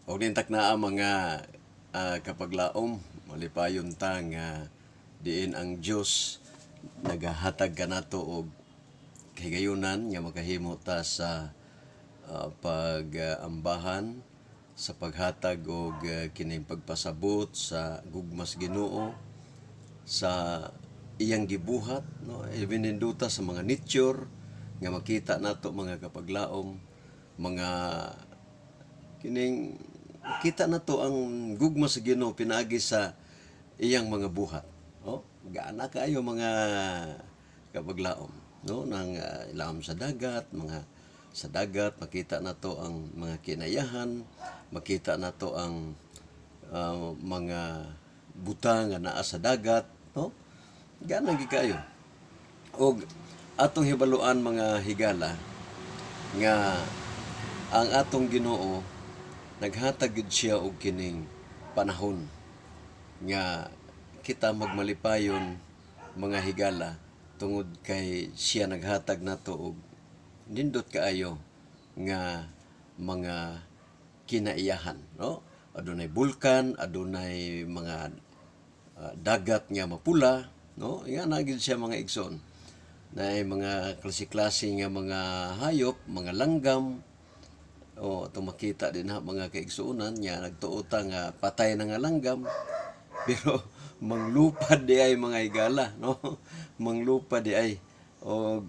Og nintak naa, mga kapaglaom, malipayon ta nga diin ang Dios nagahatag kanato og kahigayunan nga makahimo ta sa pag-ambahan sa paghatag og kining pagpasabot sa gugmas Ginoo sa iyang gibuhat, no? Ibininduta sa mga nature nga makita nato, mga kapaglaom, mga kining kita nato ang gugma sa Ginoo pinaagi sa iyang mga buhat, no? Gaana kaayo, mga kapaglaom, no? Nang ilawom sa dagat, mga sa dagat, makita nato ang mga kinayahan, makita nato ang mga butang nga naa sa dagat, no? Gaana gyud kaayo. Og atong hibaluan, mga higala, nga ang atong Ginoo naghatag gyud siya og kining panahon nga kita magmalipayon, mga higala, tungod kay siya naghatag nato og nindot kaayo nga mga kinaiyahan, no? Adunay bulkan, adunay mga dagat nga mapula, no? Nga na gyud siya, mga igsoon, naay mga klase-klase nga mga hayop, mga langgam. O atong makita din ha, mga kaigsuonan, nga nagtuo ta nga patay na nga langgam, pero manglupad di ay, mga higala, no? Manglupad di ay. Og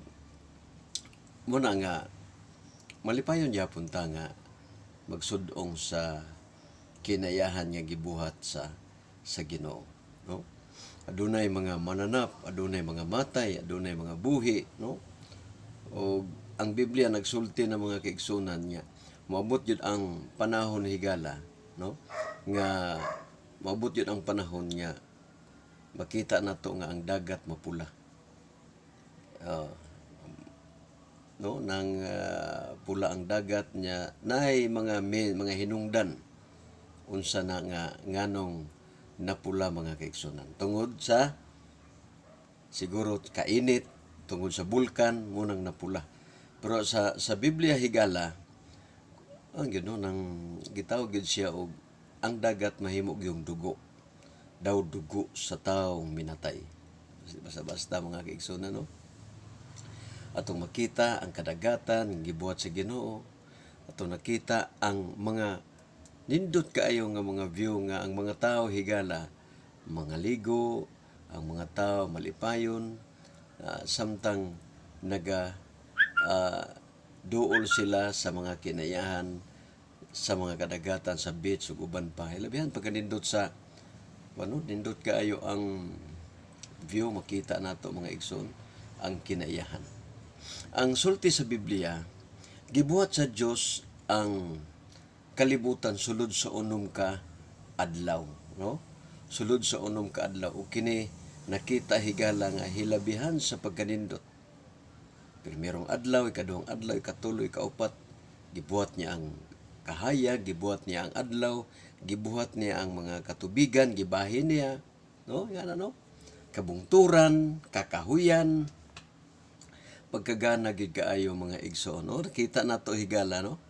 muna nga malipayon gyapon ta nga magsud-ong sa kinayahan nga gibuhat sa Ginoo, no? Adunay mga mananap, adunay mga matay, adunay mga buhi, no? Og ang Biblia nagsulti ng, mga kaigsunan, nga moabot gyud ang panahon, higala, no? Nga moabot gyud ang panahon nga makita nato nga ang dagat mapula. No, nang pula ang dagat niya, naay mga mga hinungdan unsa na nga nganong napula, mga kaigsunan, tungod sa siguro kainit, tungod sa bulkan munang napula. Pero sa Biblia, higala, ang Ginoo nang gitawag gyud siya og ang dagat mahimo gyung dugo daw, dugo sa taong minatay. Basta-basta, mga kaigsunan, no? Atong makita ang kadagatan gibuhat sa Ginoo, atong nakita ang mga nindot kaayo nga mga view nga ang mga tao, higala, mga ligo, ang mga tao malipayon samtang naga duol sila sa mga kinayahan sa mga kadagatan, sa beach ug uban pa. Hilabihan pagkanindot sa ano, nindot kaayo ang view, makita nato, mga igsoon, ang kinaiyahan. Ang sulti sa Biblia, gibuhat sa Dios ang kalibutan sulod sa 6 ka adlaw, no? Sulod sa 6 ka adlaw. Ug kini nakita, higala, nga hilabihan sa pagkanindot. Primerong adlaw, ikaduhang adlaw, ikatulo, ikaupat, gibuhat niya ang kahayag, gibuhat niya ang adlaw, gibuhat niya ang mga katubigan, gibahin niya, no? Yan ano? Kabungturan, kakahuyan, pagkagana gid kaayo, mga igsoon, no? Nakita nato, higala, no?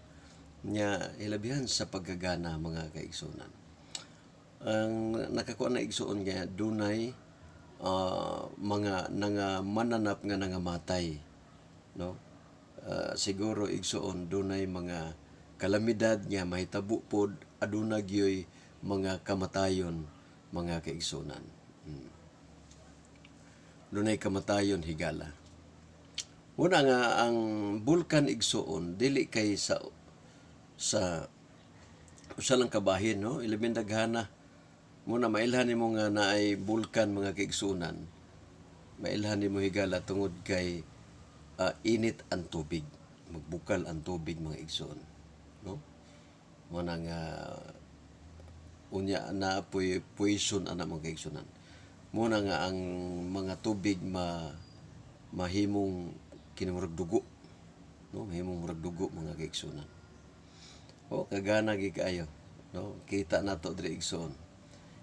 Nya hilabihan sa pagkagana, mga kaigsuonan. Ang nakakuha na, igsoon, nga dunay mga nanga mananap nga nangamatay, no? Siguro, igsoon, dunay mga kalamidad nga mahitabo pod, aduna gyoy mga kamatayon, mga kaigsuonan. Dunay kamatayon, higala. Una nga ang bulkan, igsuon, dili kay sa usa lang kabahin, no? Ilabing daghana. Muna mailhan nimo nga naay bulkan, mga kaigsuonan. Mailhan nimo, higala, tungod kay init ang tubig. Magbukal ang tubig, mga igsuon, no? Muna nga unya na poy poison ana, mga kaigsuonan. Muna nga ang mga tubig mahimong kinamurag dugo, no? Mahimong murag dugo, mga kaigsuonan. O kagana gid kaayo, no? Kita nato diri, igsoon.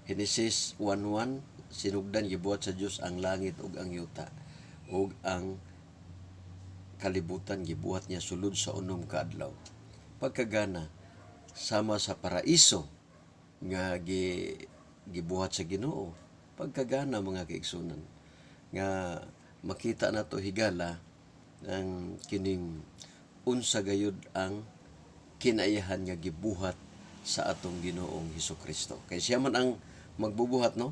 Genesis 1:1: Sinugdan gibuhat sa Dios ang langit ug ang yuta, ug ang kalibutan gibuhat niya sulod sa 6 ka adlaw. Pagkagana. Sama sa paraiso nga gibuhat sa Ginoo. Pagkagana, mga kaigsunan, nga makita nato, higala, ang kining unsa gayud ang kinaiyahan nga gibuhat sa atong Ginoong Hesus Kristo. Kay siya man ang magbubuhat, no?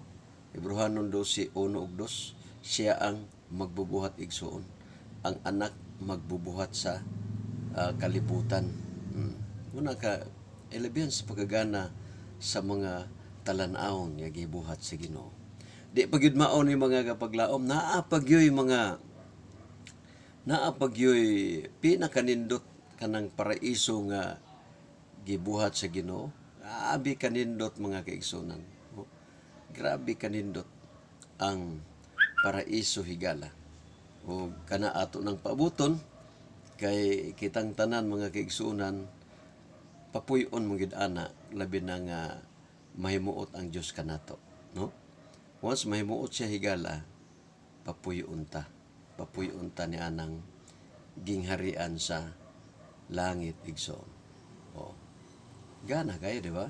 Hebreohanon 12:1 ug 2, siya ang magbubuhat, igsuon. Ang anak magbubuhat sa kalibutan. Muna ka ilabihan sa pagkagana sa mga talan-awon nga gibuhat sa Ginoo. Di pa gyud mao ni, mga kapaglaom, naa pa gyoy pinakanindot kanang paraiso nga gibuhat sa Ginoo. Grabe kanindot, mga kaigsunan. Oh, grabe kanindot ang paraiso, higala. O kana ato ng paabuton kay kitang tanan, mga kaigsunan, papuy-on mo gid ana, labi na nga mahimuot ang Dios kanato, no? Once mahimuot siya, higala, papuy-on ta. Papuy-on ta ni anang gingharian sa langit, igsoon. Oh. Gana kayo, di ba?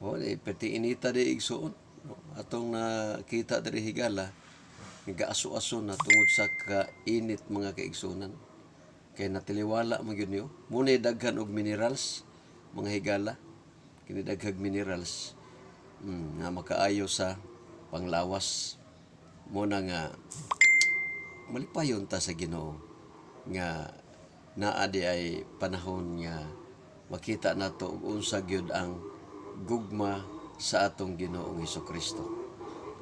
Oh, di pati inita di, igsoon. Atong nakita diri, higala, nagaaso-aso na tungod sa kainit, mga kaigsunan. Kay natiliwala man gyud niyo. Muna daghan og minerals, mga higala. Kini daghag minerals nga makaayo sa panglawas. Muna nga malipayon ta sa Ginoo nga naa di ay panahon nga makita nato og unsa gyud ang gugma sa atong Ginoong Kristo.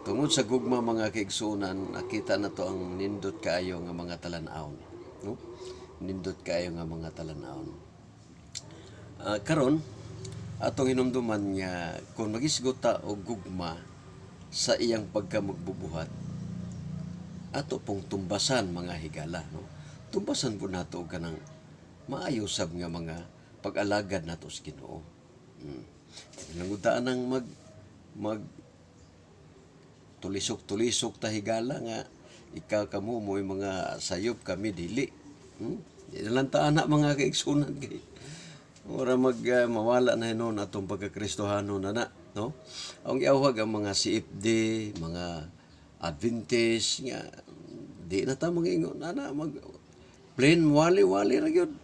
Tungod sa gugma, mga kaigsuonan, nakita nato ang nindot kaayo nga mga talan-awon. No? Nindot kaayo nga mga talan-awon. Karon atong hinumduman nga kung magisgot ta og gugma sa iyang pagkamagbubuhat, ato pong tumbasan, mga higala, no? Tumbasan po nato og kanang maayo sab nga mga pag-alagad nato sa Ginoo. Langutaan ang mag mag tulisok-tulisok ta, higala, nga ikaw kamo mo'y mga sayop, kami dili. Di na lang ta ana, mga kaigsunan, kay ora mag mawala na hinon atong pagkakristohano na na, no? Ang giawhag ang mga CFD, mga Adventist nga di na ta mangingon ana, mag plain wali-wali ra gyud,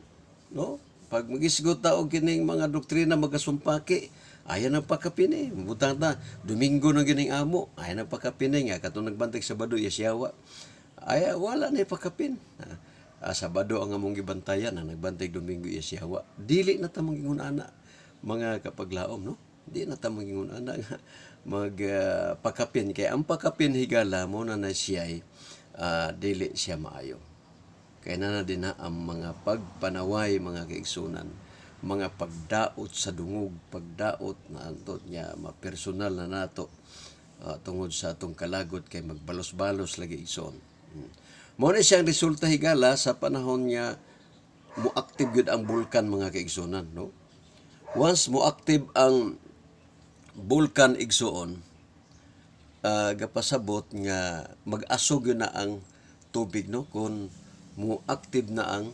no? Pag magisgot ta og kining mga doktrina magasumpaki, ayan ang pakapini. Butang ta Domingo na gining amo, ayan ang pakapini nga katong nagbantay Sabado yawa. Ay wala na pakapin. Sabado ang among gibantayan, ang nagbantay Domingo yawa. Dili na ta mangingon ana, mga kapaglaom, no? Di na ta mangingon ana nga mag pakapin kay ang pakapin, higala, mo na na siya dili siya maayo. Kay na din na ang mga pagpanaway, mga kaigsunan, mga pagdaot sa dungog, pagdaot na antot niya mapersonal na nato tungod sa atong kalagot kay magbalos-balos lagi, igsoon. Mao na siyang resulta, higala, sa panahon nga mo-active gyud ang bulkan, mga kaigsunan, no? Once mo-active ang bulkan, igsuon, gapasabot nga mag-asog yun na ang tubig, no, kung mo-active na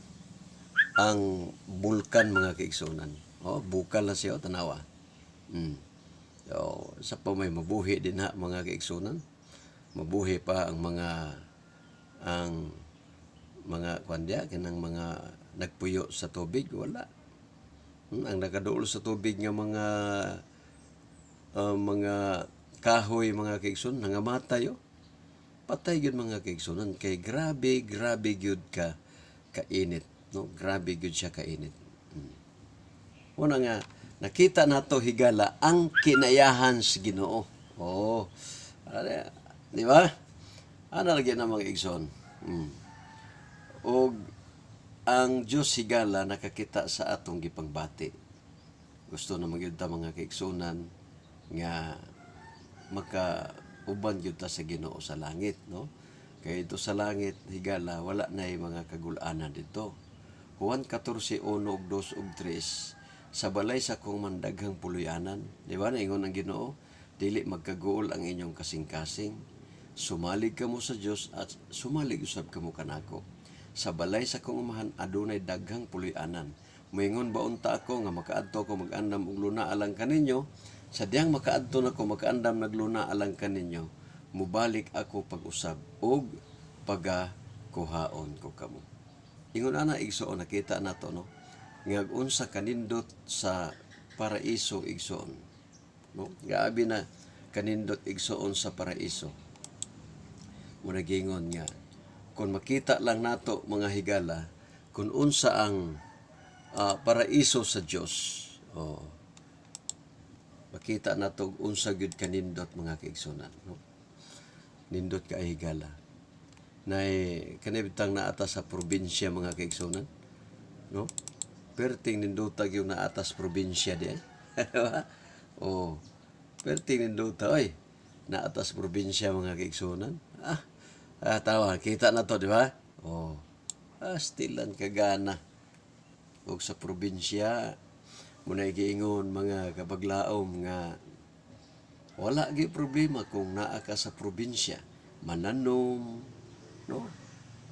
ang bulkan, mga kaigsunan. Oh, bukal na siya, oh, tanawa. So, sa pa may mabuhi din ha, mga kaigsunan. Mabuhi pa ang mga kwan diya kanang mga nagpuyo sa tubig, wala. Ang nakaduol sa tubig nga mga kahoy, mga kaigsoon, nangamatay, oh. Patay gyud, mga kaigsunan, kay grabe grabe gyud ka kainit, no? Grabe gyud siya kainit. Una nga nakita nato, higala, ang kinayahan sa Ginoo. Oh. Ano, di ba? Ana lagi na, mga igsoon. Og ang Dios, higala, nakakita sa atong gipangbati. Gusto na magyud ta, mga kaigsunan, nga maka uban gyud ta sa Ginoo sa langit, no? Kay ito sa langit, higala, wala na mga kagulanan dito. Juan 14:1 ug 2 ug 3, "Sa balay sa akong amahan daghang puloy-anan." Di ba naingon ang Ginoo, "Dili magkaguol ang inyong kasing-kasing. Sumalig kamo sa Dios at sumalig usab kamo kanako. Sa balay sa akong amahan adunay daghang puloy-anan. Moingon ba unta ako nga makaadto ako mag-andam og luna alang kaninyo? Sa diyang makaadto nako makaandam nagluna alang kaninyo, mubalik ako pag-usab og pagakuhaon ko kamo. Ingon ana, igsoon, nakita nato, no, nga unsa kanindot sa paraiso, igsoon, no? Grabe na kanindot, igsoon, sa paraiso. Mo nagingon nga kung makita lang nato, mga higala, kung unsa ang paraiso sa Dios, oh, makita nato unsa gyud kanindot, mga kaigsunan, no? Nindot kay, higala. Nay kani bitang naata sa probinsya, mga kaigsunan, no? Perting nindota gyud naata sa probinsya di ay. Oh, perting nindota oy naata sa probinsya, mga kaigsunan. Ah, tawa kita na to, di ba? Oh, stilan kagana og sa probinsya. Munay giingon, mga kabaglaom, nga wala gi problema kung naa ka sa probinsya, mananom, no?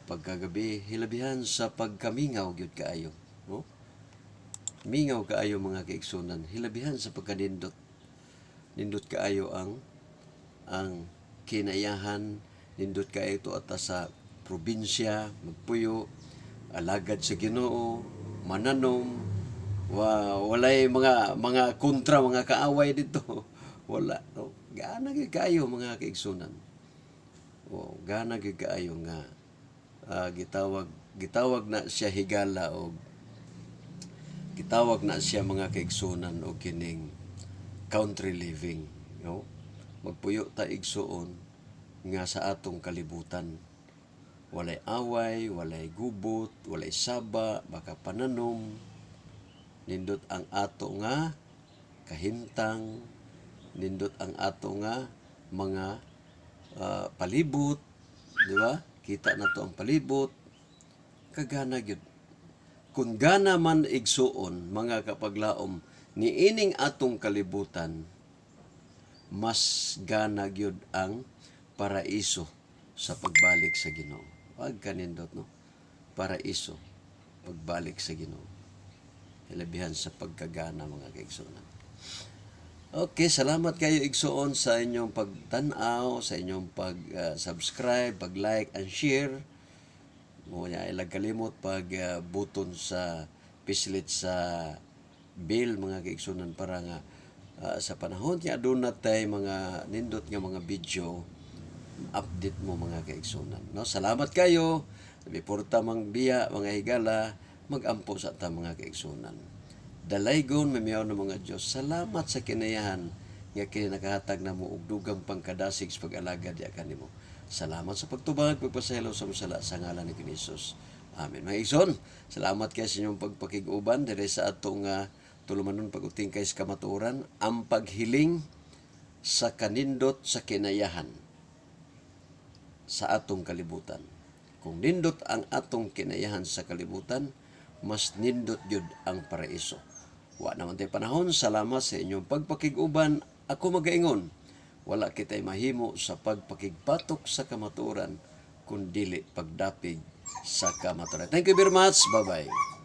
Pagkagabi, hilabihan sa pagkamingaw gyud kaayo, no? Mingaw kaayo, mga kaigsunan, hilabihan sa pagkanindot. Nindot kaayo ang kinayahan, nindot kaayo to ata sa probinsya, magpuyo, alagad sa Ginoo, mananom, walay mga kontra, mga kaaway dito. Wala, no? Gana gyud kaayo, mga kaigsunan. O gana gyud kaayo nga gitawag gitawag na siya, higala, og gitawag na siya, mga kaigsunan, og kining country living, no? Magpuyo ta, igsuon, nga sa atong kalibutan walay away, walay gubot, walay saba, baka pananom, nindot ang ato nga kahimtang, nindot ang ato nga mga palibot, di ba? Kita na to ang palibot, kagana gyud. Kung gana man, igsuon, mga kapaglaom, niining atong kalibutan, mas gana gyud ang paraiso sa pagbalik sa Ginoo. Wag kanindot, no? Paraiso pagbalik sa Ginoo. Hilabihan sa pagkagana, mga kaigsuonan. Okay, salamat kayo, igsuon, sa inyong pagtan-aw, sa inyong pag-subscribe, pag-like and share. Mo niya ilag kalimot pag buton sa pislit sa bell, mga kaigsunan, para nga sa panahon nga aduna tay mga nindot nga mga video, update mo, mga kaigsunan, no? Salamat kayo. Before ta mang biya, mga higala, magampo sa ta, mga kaigsunan. Dalaygon, mamiyaw ng mga Diyos, salamat sa kinayahan nga kini nakahatag namo og dugang pangkadasig sa pag-alagad diya kanimo. Salamat sa pagtubag, pagpasaylo sa masala sa ngalan ni Jesus. Amen. Mga igsoon, salamat kay sa inyong pagpakig-uban diri sa atong tulumanon pag-utingkay sa kamatuoran, ang paghiling sa kanindot sa kinayahan sa atong kalibutan. Kung nindot ang atong kinayahan sa kalibutan, mas nindot gyud ang paraiso. Wa naman tay panahon, salamat sa inyong pagpakig-uban. Ako magaingon, wala kitay mahimo sa pagpakigbatok sa kamatuoran kun dili pagdapig sa kamatuoran. Thank you very much. Bye-bye.